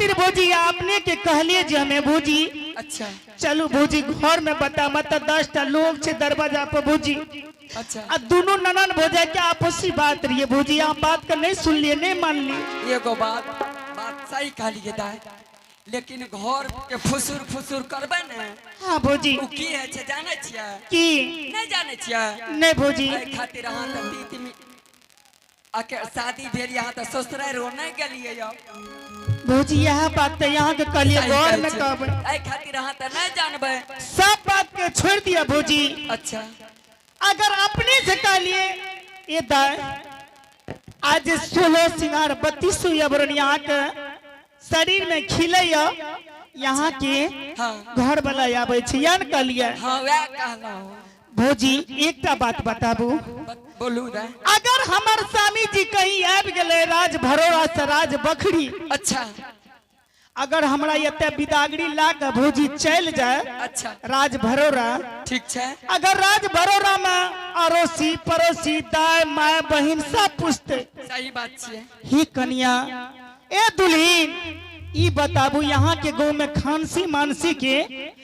खातिर भौजी आपने के कहलिए जे हमें भौजी। अच्छा। चलू भौजी घर में बता मत, 10टा लोग छे दरवाजा पर भौजी। अच्छा। आ दोनों ननन भौजाई के आपसी बात रही भौजी, आप बात के नहीं सुन लिए, नहीं मान लिए। एगो बात बात सही कहलिए दाय, लेकिन घर के फुसुर फुसुर करबै ने। हाँ भौजी। उ की है छे जानै छियै? की? नहीं जानै छियै? नहीं भौजी। एहि खातिर अहाँ तऽ तीत मी आके शादी भेल, यहाँ तऽ ससुरारि रो नहीं गेलियै यौ। भौजी यह बात तऽ यहाँ के कहलिए सही घर कहै में छियै। कहबै। एहि खातिर अहाँ तऽ नहीं जानबै। सब बात के छोड़ दिया भौजी। अच्छा। अगर अपने से कहलिए ये दाय आज 16 सिंगार 32 अवरण यहाँ के शरीर में खिले यहाँ के हाँ। घर वाला आबै छै, या ने कहलिए? हाँ वएह कहलहुँ। भौजी एकटा बात बताबू। बोलू दाय। अगर हमर स्वामी जी कहीं आबि गेलै राज भरोड़ा से राज बखरी। अच्छा। अगर हमरा एते बिदागरी ला के भौजी चलि जाए। अच्छा। राज भरोड़ा। ठीक छै। अगर राज भरोड़ा में अड़ोसी पड़ोसी दाय my बहिन सब पूछते। सही बात छियै। ही कनिया ए दुल्हीन ई बताबू यहाँ के गांव में खानसी मानसी के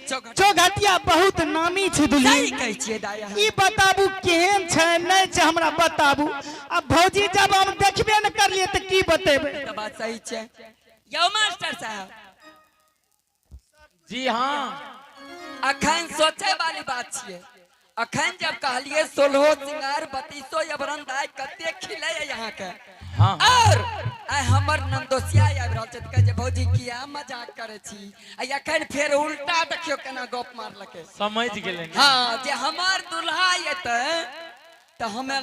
चौघटिया बहुत नामी छै सही दुल्हीन। कहै छियै दाय अहाँ। ई बताबू केहन छै नहीं छै हमरा बताबू। अब भौजी जब हम देखबे न करलिए तऽ की बतेबै? तऽ बात सही छै। यौ मास्टर साहब। जी हाँ। अखन सोचे वाली बात छियै। अखन जब कहलिए 16 सिंगार 32 अबरन दाय कते खिले यहाँ के। हाँ। और आइ हमर नंदोसिया आबि रहल छै तऽ कहै छै भौजी किया मजाक करै छी, आ अखन फेर उल्टा देखियौ केना गप मारलकै। समझ गेलै। हाँ जे हमर दुल्हा एतै तऽ हमे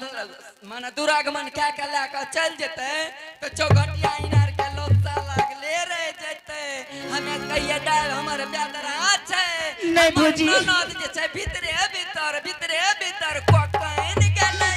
माने दुरागमन कए के लए कऽ चलि जेतै तऽ चौघटिया इनार के लोसा लागले रहि जेतै। हमे कहिए दाय हमर बेदरा छै। नहीं भौजी। ननद जे छै भीतरे भीतर भीतरे भीतर कोकैन गेलै।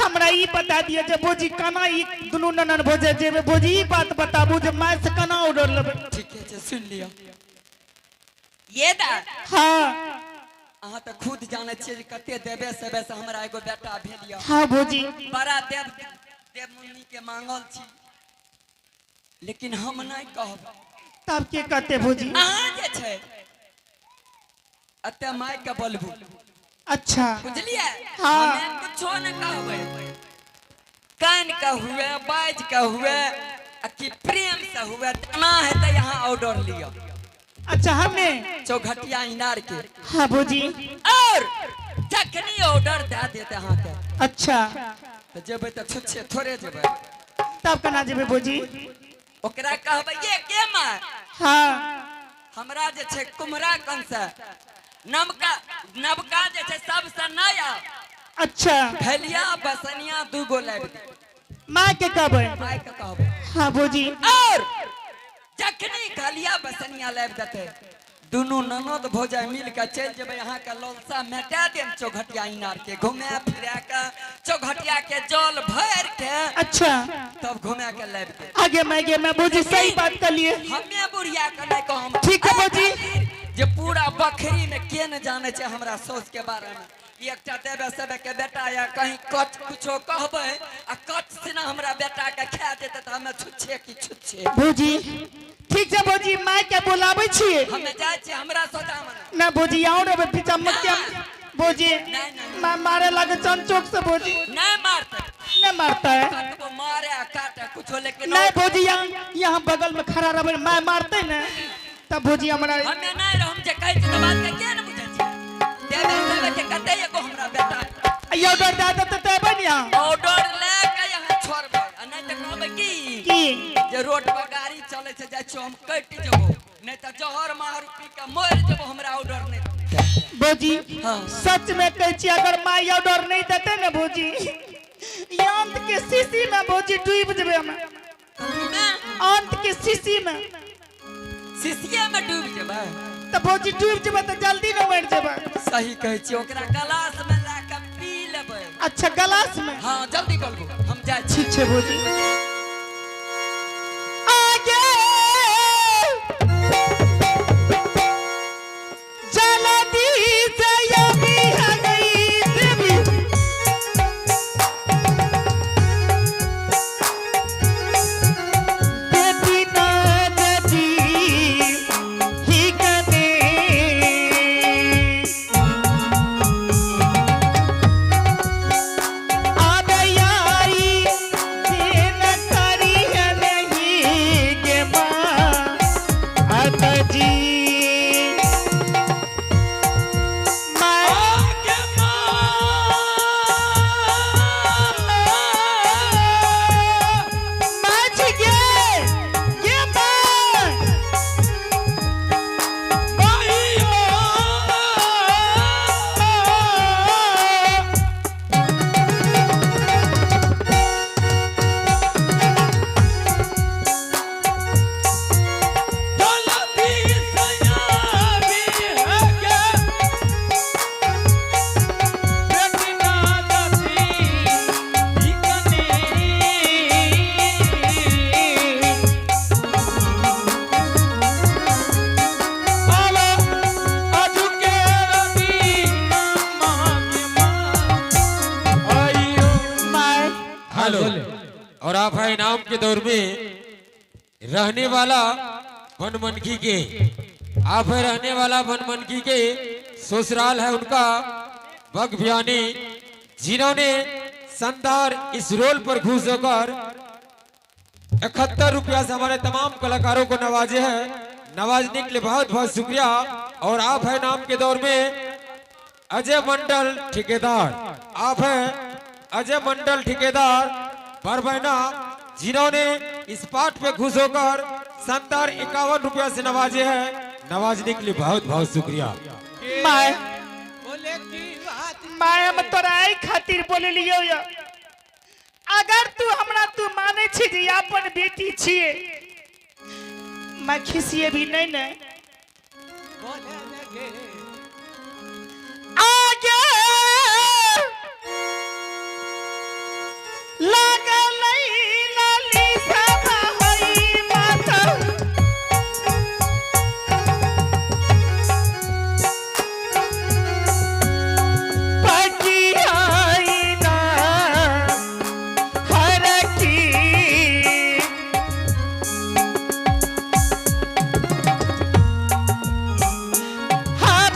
हमरा ई बता दिया जे भौजी केना ई दुनू ननन भौजे जेबै, भौजी ई बात बताबू जे माय से केना ऑर्डर लेबै। ठीक है सुन लिअ ये दा। हाँ। अहाँ तऽ खुद जानै छियै जे कते देवे सेवे से हमरा एगो बेटा भेल यऽ। हाँ भौजी। बड़ा देव देव मुनि के मांगल छी, लेकिन हम नहीं कहब। तब के कहते भौजी? अहाँ जे छै एते माय के बोलबू। अच्छा। बुझलियै? हाँ। हमे कुछो न कहबै, कान के हुए बाज के हुए आ कि प्रेम से हुए तना हेतै यहाँ ऑर्डर लिअ। अच्छा हमने चौघटिया इनार के। हाँ भौजी। और जखनी ऑर्डर दे देते अहाँ के। अच्छा। तऽ जेबै तऽ छुच्छे थोड़े जेबै। तब केना जेबै भौजी? ओकरा कहबै ये के माय। हाँ। हमरा जे छै कुम्हरा कन से नवका नवका जे छै सबसे नया। अच्छा। फैलिया बसनिया 2 गो लाबि दे। माय के कहबै? माय के कहबै। हाँ भौजी। और जखनी खलिया बसनिया लाबि देतै दुनू ननद भौजाई मिल के चलि जेबै अहाँ के ललसा मेटा देम चौघटिया इनार के घुमा फिरा के चौघटिया के जल भर के। अच्छा। तब घुमा के लाबि देब। आगे मैं गे मैं भौजी सही बात कर लिए। हमे बुढ़िया के नहीं कहम। ठीक है भौजी। जे जे पूरा बखरी में के न जाने छै हमरा साउस के बारे में। ई एकटा देवे सेवे के बेटा या कहीं कच कुछो कहबै आ कच से ना हमरा बेटा के खा जेतै तऽ हमे छुच्छे की छुच्छे। भौजी ठीक छै भौजी, माय के बोलाबै छियै। हमे जाइ छियै, हमरा सोचा में ना भौजी, आओ रे पीछा मत के भौजी। नहीं, नहीं। मां मारे लागे चौक से भौजी। नहीं मारते। नहीं मारता है। कतबो मारे आ काटे कुछो, लेकिन नहीं भौजी, यहाँ यहाँ बगल में खड़ा रहबै, माय मारते ने तब भौजी हमरा। हमे नहीं रहम जे कहै छै तऽ बात के किया ने बुझै छियै? देवे सेवे के कते एगो हमरा बेटा। ऑर्डर दे देते तऽ एबै ने यहाँ। ऑर्डर लए के यहाँ छोड़बै आ नहीं तऽ कहबै की की? जे रोड पर गाड़ी चलै छै, जाइ छियौ हम कटि जेबौ, नहीं तऽ जहर माहर पी के मरि जेबौ, हमरा ऑर्डर नहीं देतै। भौजी। हाँ। सच में कहै छी, अगर my order नहीं देते ने भौजी, ई अंत के शीशी में भौजी डूब जेबै हम। कथीमे? अंत के शीशी में। शीशिये में डूबि जेबै? तऽ भौजी डूब जेबै तऽ जल्दी न मरि जेबै। सही कहै छियै, ओकरा गलास में लए के पी लेबै। अच्छा, गलास में। हाँ, जल्दी बोलबो, हम जाइ छी। ठीक छै भौजी। आगे जल्दी से अभी आ गई देवी। बेटी ना जदी ही कने। आबे आई दिन करी नहीं गे माँ अतजी माँ। आगे माँ। माछ गे गे माँ। माइयो। जल्दी सयाबी है के बेटी ना जाती इकनी। आवा अजुके रवि माँ के माँ आइयो। माय। हेलो, और आप है इनाम के दौर में रहने वाला बनमनखी के, आप है रहने वाला बनमनखी के, ससुराल है उनका बगभियानी, जिन्होंने शानदार इस रोल पर खुश होकर 71 रुपया से हमारे तमाम कलाकारों को नवाजे हैं। नवाजने के लिए बहुत बहुत शुक्रिया। और आप है नाम के दौर में अजय मंडल ठेकेदार, आप हैं अजय मंडल ठेकेदार बरबैना, जिन्होंने इस पाठ पे खुश होकर शानदार 51 रुपया से नवाजे हैं। नवाजने के लिए बहुत बहुत शुक्रिया। My. बोले की बात। My, हम तोरा एहि खातिर बोललियौ या, अगर तू हमरा तू मानै छी जे अपन बेटी छियै, मैं खिसिए भी नहीं ने। बोले लगे। आगे लागल लाली सभा हई माता। पटियाई ना हर की। हाँ।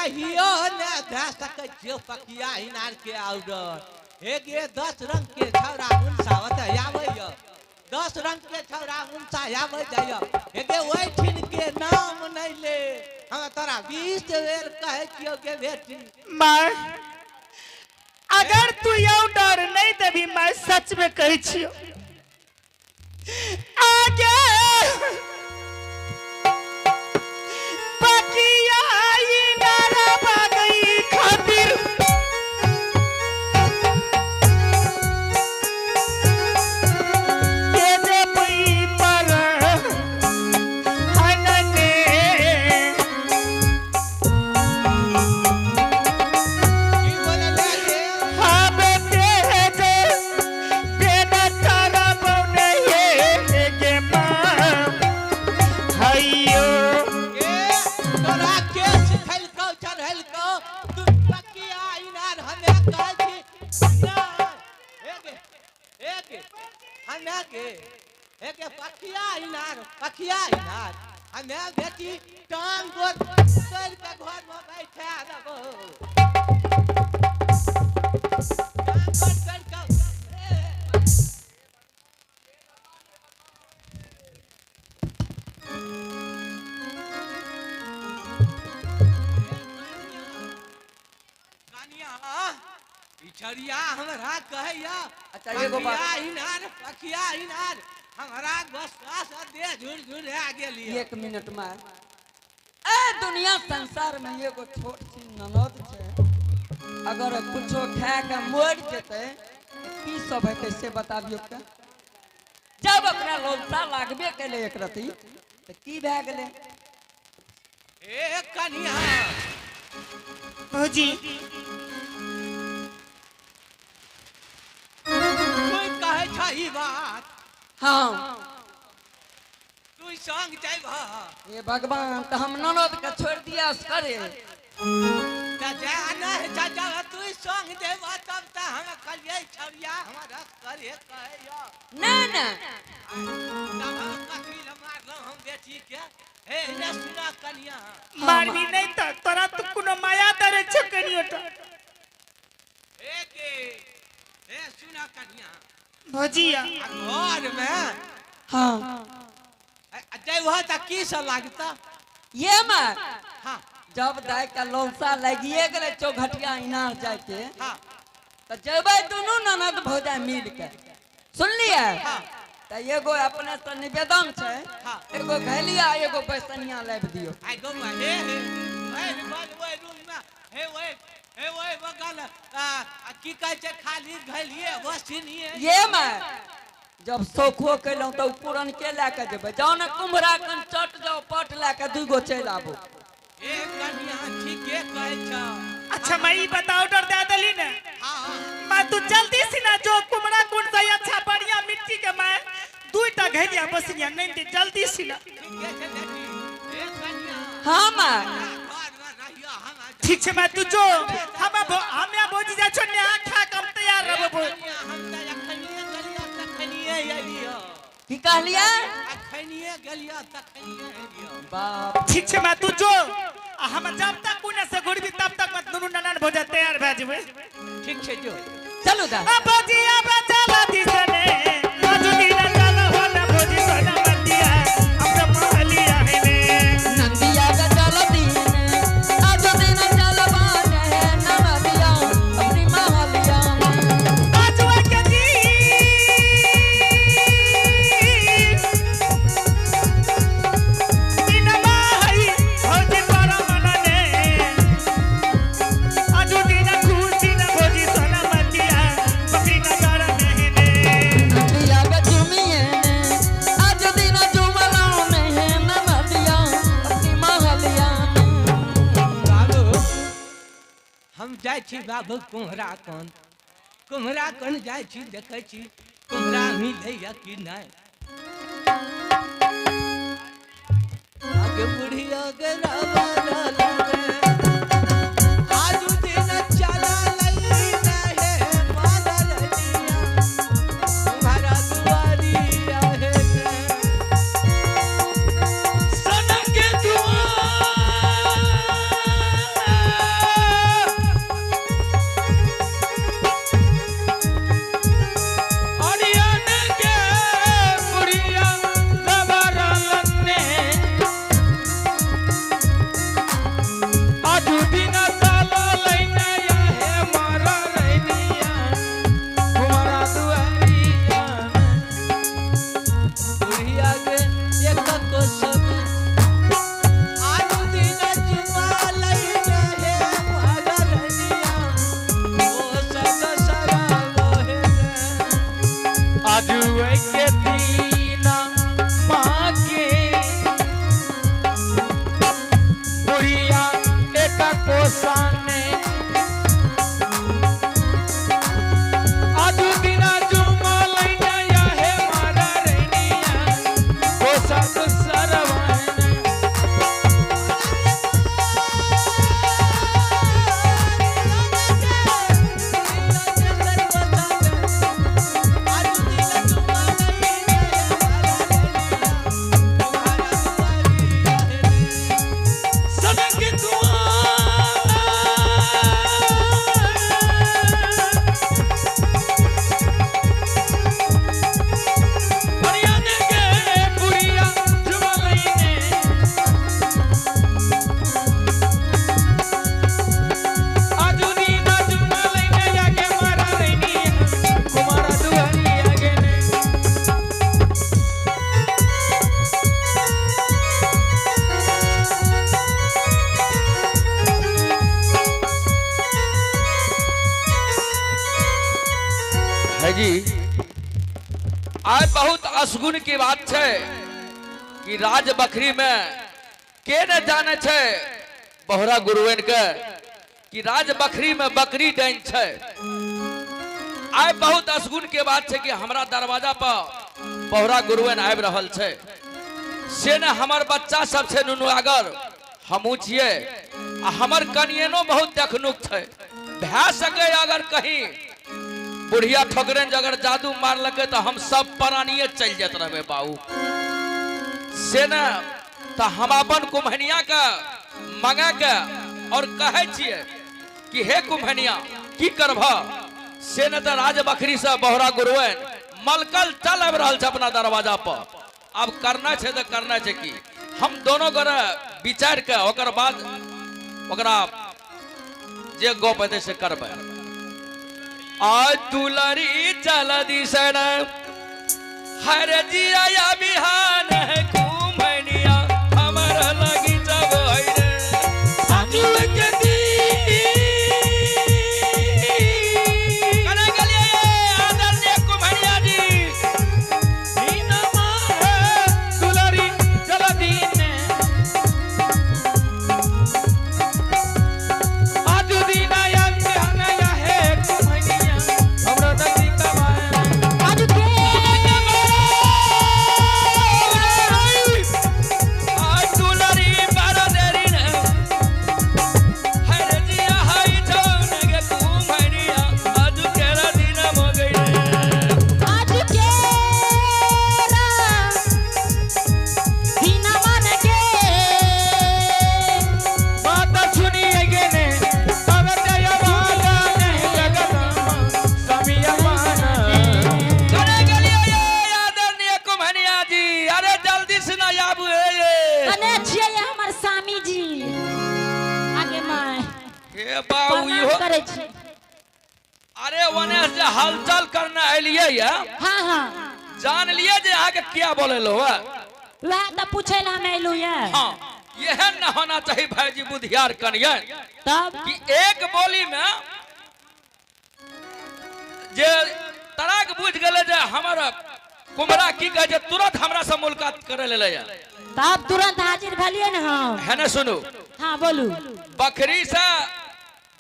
कहियो ने दे सकै छियौ पकिया इनार के ऑर्डर। हे गे 10 रंग के छौड़ा मुनसा ओतऽ आबैया, 10 रंग के छौड़ा मुनसा आबै जाइया। हे गे ओहिठिन के नाम नहि ले, हम तोरा 20 बेर कहै छियौ गे बेटी। माय अगर तू ऑर्डर नहीं देबी माय सच में कहै छियौ आगे पकिया इनार बागई खातिर के देबई पर हनने। की बोलले गे? हाबे तेज बेना तारा बौने गे माँ हैयो। गे तोरा के सिखैलकौ चढ़ैलकौ तू पकिया इनार? हमे कहै छी नहि। हे गे, हे गे, हमे गे, हे गे पकिया इनार, पकिया इनार हमे बेटी टांग गोड़ तोड़ि के घर में बैठा देबौ। टांग गोड़ तोड़ि के कनिया, इछरिया हमरा कहैया। अच्छा, एगो बात। पकिया इनार, पकिया इनार, हमरा गुस्सा से देह झुर झुरा गेल यऽ। एक मिनट में ए दुनिया संसार में एगो छोट सी ननद छै, अगर कुछो खा के मर जेतै तऽ की सब हेतै से बताबियौ के। जब अपना लोलसा लागबे केलै एक रती तऽ की भए गेलै? ए कनिया। भौजी। तू कहै छ ई बात? हाँ। तू संग जैबह? हे भगवान, तऽ हम ननद के छोड़ि दिया करे? तऽ जा नहि जा, तू संग जैबह तब तऽ हम कहलियै छौड़िया हमरा करे कहैया। नहि नहि। तब हम कथी लए मारलहुँ हम बेटी के? हे ने सुना कनिया। मारबी नहीं तो तोरा तो कोनो माया दरे छौ कनियो तो। हे गे, हे सुना कनिया। भौजिया। आ घर में हाँ। जैबह तऽ की सब लागता? ये में हाँ। जब दाय के लौसा लगिए गेलै चौघटिया इनार जाके, हाँ। तऽ जेबै दुनू ननद भौजाइ मिल के, सुनलियै? हाँ। तऽ एगो अपने से निवेदन छै, हाँ। एगो घैलिया एगो बैसनिया लाबि दियौ। आइ गो हे हे हे बल ओहि रूम में हे ओहि हे ओहि बगल आ की कहै छै खाली घैलिए बसिनिए। ये में जब शौखो केलहुँ तऽ ओ पुरनके लए कऽ जेबै, जाउ ने कुम्हरा कन चट जाउ पट लए कऽ दू गो चलि आबू। ए कनिया ठीके कहै छ। अच्छा मैं ई बता ऑर्डर दे देली ने? हाँ। मैं तू जल्दी से ना जो कुमरा कुंड से अच्छा बढ़िया मिट्टी के मैं दुईटा घैलिया बसनिया नहीं दे जल्दी से ना। ठीके छै बेटी। ए कनिया। हाँ माँ। घर में रहियो हम ठीक छै मैं तू जो हमे भौजी जाइ छौ नहा खा के हम तैयार रहबो। कनिया हम तऽ अखनिए गेलियो तखनिए एलियो। की कहलियै? अखनिए गेलियो तखनिए एलियो। बाप। ठीक छै मैं तू जो आ हम जब तक पुणे से घुरबी तब तक मैं दुनू ननन भौजा तैयार भए जेबै। ठीक छै जो। चलू दा। आ भौजिया बचला दिसने आजू दिन चल हो ना भौजी सोना मतिया हमरा महलिया है ने। नंदिया का चल दिन आज दिन चलबान है ननदिया अपनी महलिया में। आजुआ के जी दिनमा हई भौजी पर मनने आजू दिन खुशी न भौजी सोना मतिया बकरी नगर में ने। नंदिया का झूमिए ने आज दिन झूमलाओ में है ननदिया अपनी महलिया में। बाबू हम जाइ छी बाबू कुम्हरा कन, कुम्हरा कन जाइ छी, देखै छी कुम्हरा मिलैया कि नहि। आगे बुढ़िया गे रवा रे, आजू दिन चला लई रहे मादर दिया तुम्हारा दुआरिया है ने। सनक के दुआर कोसाने आजू दिना जुमा लैना या हे मारा रैनिया कोसा तो सरवाने। सनक दुआ हरियाणे के पुरिया जुमलैने आजुदीना जुमलैने जाके मारा रैनिया कुमारा दुआरी आगे ने। है जी, आज बहुत असगुन की बात छै कि राज बकरी में के न जाने छै बोहरा गुरुवन के कि राज बकरी में बकरी डाइन छै। आइ बहुत असगुन के बात छै कि हमरा दरवाजा पर बोहरा गुरुवन आबि रहल छै, से ने हमर बच्चा सब छै नुनू आगर हमहूँ छियै आ हमर कनियनो बहुत देखनुक छै। भए सकै अगर कहीं बुढ़िया ठोकरन अगर जादू मारलकै तऽ हम सब प्राणिये चलि जाइत रहबै बाबू। से ने तऽ हम अपन कुम्हनिया के मंगा के और कहै छियै कि हे कुम्हनिया की करबह। से ने तऽ राज बकरी से बोहरा गुरुअन मलकल चल आबि रहल छै अपना दरवाजा पर। आब करना छै तऽ करना छै की, हम दोनों गोरे विचारि के ओकर बाद ओकरा जे गप हेतै से करबै। आज दुलरी चल दिसन हर जिया बिहान है कुम्हनिया हमर लगी जब रे आजुल के दी कने गेलियै आदरणीय कुम्हनिया जी? दीना माहे दुलारी चल दीने आजू दीना या बिहान या हे कुम्हनिया हमरा नदी कमाए। आज के आज दुलरी बारा देरी ने हर जिया हाय जौन गे कुम्हनिया आज केरा दिन हो गई। आज के दिन मन के माता सुनिए गेने तब जयवाला नहीं जगदम्बा समिया माना। कने गेलियै ये आदरणीय कुम्हनिया जी? अरे जल्दी से ना आबू हे ये। कने छियै हमर स्वामी जी? आगे माय, हे बाबू, प्रणाम इहो करै छी। अरे ओने से हलचल करने एलियै ये। हाँ हाँ। जान लिए जे अहाँके किया बोलेलो है? वएह तऽ पूछै लए हम एलहुँ ये। हाँ, यह न होना चाहिए भाईजी बुधियार कनियन तब कि एक बोली में जे तराक बुझ गेलै जे हमर कुमरा की कहै छै, तुरंत हमरा से मुलाकात करे लेले ये। तब तुरंत हाजिर भेलियै ने हम। है ने, सुनू। हाँ बोलू। बकरी से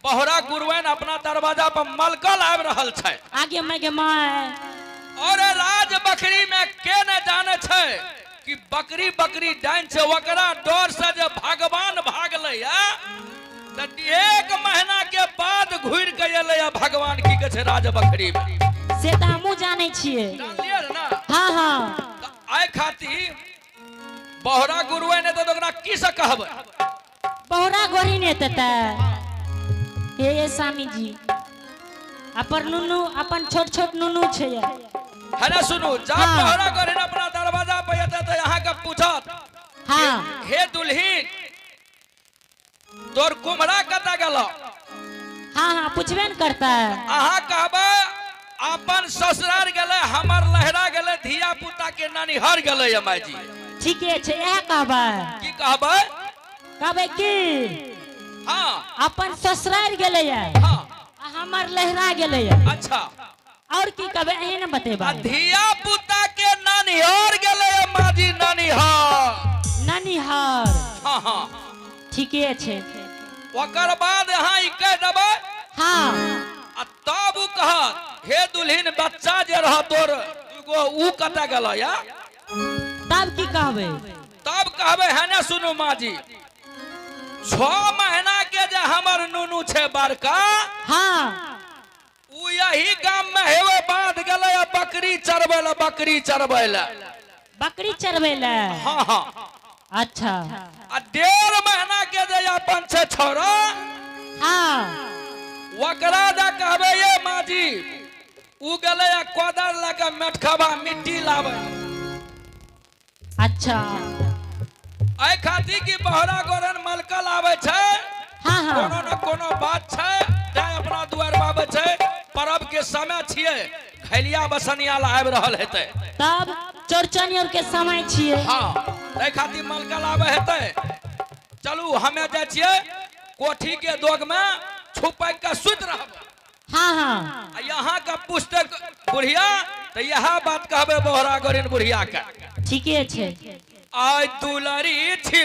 बहोरा गुरुवन अपना दरवाजा पर मलकल आबि रहल छै। आगे मैं गे my. और राज बकरी में के न जाने छै कि बकरी बकरी डाइन छै, ओकरा डर से जे भगवान भागलै तऽ एक महीना के बाद घुरि के एलै भगवान की कहै छै राज बकरी में। से तऽ हमहूँ जानै छियै। जानलियै ने? हाँ हाँ। तऽ आइ खातिर बहोरा गुरुए ने तऽ ओकरा की से कहबै? बहुरा गोरी ने तऽ हे हे स्वामी जी, अपन नुनू, अपन छोट छोट नुनू छै। है ने, सुनू, जब हाँ। बहोरा गोरी अपना दरवाजा पर एतै तऽ अहाँके पूछत, हाँ, हे दुल्हिन तोर कुम्हरा कतऽ गेलौ? हाँ हाँ, पूछबे ने करता है। अहाँ कहबै अपन ससुरार गेलै, हमर लहरा गेलै, धिया पुता के ननिहर गेलै ये माय जी। ठीके छै, इएह कहबै। की कहबै? कहबै की? हाँ। अपन ससुरार गेलैया हाँ। आ हमर लहरा गेलैया। अच्छा। और की कहबै, अहीं ने आ बतेबै। धिया पुता के ननिहर गेलै ये माँ जी, ननिहर। ननिहर। हाँ हाँ। ठीके छै। ओकर बाद अहाँ ई कह देबै। हाँ। आ तब उ कहत, हे दुल्हिन, बच्चा जे रह तोर दूगो उ कतऽ गेल या? तब की कहबै? तब कहबै, है ने सुनू माँ जी, 6 महीना के जे हमर नुनू छै बड़का, हाँ। उ यही गाम में हेवे बांध गेलै आ बकरी चरबै लए, बकरी चरबै लए। बकरी चरबै लए? हाँ हाँ। अच्छा। आ 1.5 महीना के जे अपन छै छौड़ा, हाँ। ओकरा जा कहबै, ये माँ जी, उ गेलै आ कोदार लए के मेटखबा मिट्टी लाबै। अच्छा। एहि खातिर कि बहरा गोरन मलकल आबै छै, हाँ हाँ। कोनो न कोनो बात छै तैं अपना दुआर पर आबै छै। परब के समय छियै, खैलिया बसनिया ला आबि रहल हेतै। तब चौरचन और के समय छियै। हाँ, ताहि खातिर मलकल आबै हेतै। चलू, हमे जाइ छियै कोठी के दोग में छुपैक के सुति रहबै। हाँ हाँ। आ यहाँ के पूछते बुढ़िया तऽ इएह बात कहबै बोहरा गोरिन बुढ़िया के। ठीके छै। आइ दुलरी छिप